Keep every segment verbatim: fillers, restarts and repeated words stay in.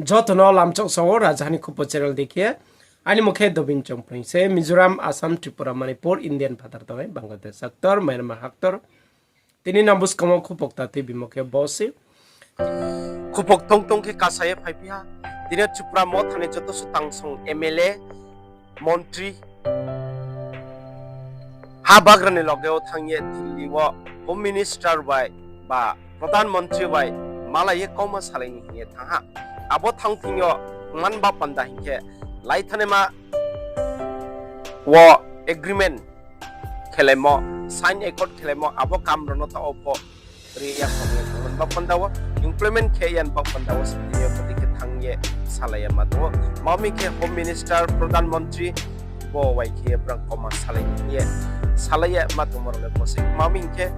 Joto no lamchok sao, Rajaha ni Khupo channel dei khe. Aini mung khe Dobin Chongpring se, Mizoram, Assam, Tripura, Manipur, Indian phathar tongnai, Bangladesh haktor, Myanmar haktor. Tini nang buskang wo khupok ta tuibimo khe bo se. Khupok tong tong khe kasa ye phaiphi ha. Tini Tripura Motha ni joto su tangsong M L A, montri, ha bagra ni loge wo thanng ye Delhi wo Home Minister bai ba Pradhan Montri bai malai ye kauma salai ni hing ye thanng ha. Abo thanng thing yo man ba panda hing khe, laithanaima wo agreement khelaimo, sign accord khelaimo, abo kam rao no taoh wo pho ri ya kho hing ye thanng man ba panda wo, implement khe ya ba panda wo se tini yo bodei khe thanng ye salai ya ma tong ou. Mami khe Home Minister, Pradhan Montri, bo bai khe brang kauma salai ni hing ye, salai ya ma tongmo rao le bo se. Mami khe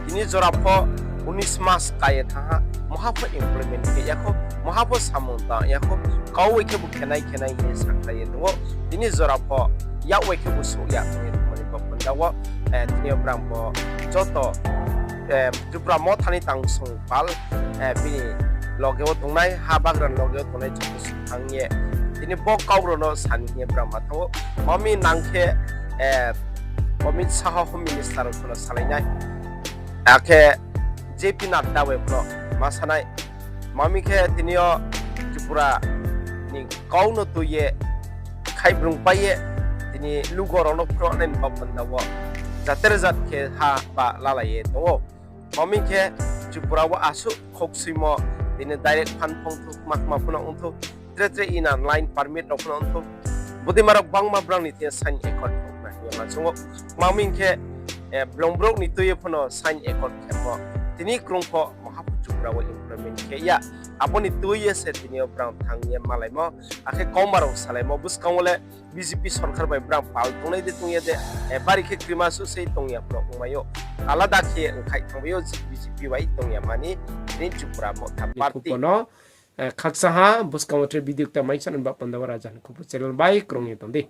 tini jora pho unis mas ka ye thanng ha, maha pho implement khe ya kho, maha pho samung tang ya kho, kau bai khe bo khenai khenai hing ye sakhlai ye tong ou. Tini jora pho yak bai khe bo souh ya hing ye tongmo ni bo panda wo, tini yo brang bo joto Tripura Motha ni tangsong pal, bini loge wo tongnai, ha bagra ni loge wo tongnai joto su thanng ye tini bo kau rao no sa ni hing ye brang ma thanng ou. Mami nang khe Amit Shah Home Minister rao pho no salai nai, akhe J P Nadda bai pho no ma sa nai. Mami khe tini yo Tripura ni kau no tui ye, khaibrung pai ye, tini lugo rao no phnuh nai ni ba panda wo jater jat khe ha ba lalai ye tong ou. Mami khe Tripura wo asuh khoksuimo, tini direct fund phongthou, kma kma pho no ongthou, tre tre inner line permit rao pho no ongthou. Bodei ma rao gbangma brang ni thing yo sign accord khemo hing ye ma choung ou. Mami khe blong brouh ni tui ye pho no sign accord khemo. Tini krung pho maha pho Tripura wo implement khe ya. Abo ni tui ye se tini yo brang thanng ye malaimo, akhe kauma rao salaimo. Buskang wo le B J P sorkar bai brang pal tongnai de tong ya de, bari khe krima suh sei tong ya pho no ongmai ou. Alada khe ongkhaih thangbai ou B J P bai tong ya mani, tini Tripura Motha party pho no khakchang ha. Buskang wo tre video kta mai sa nai ba panda wo Rajaha ni Khupo channel bai krung ye tong di.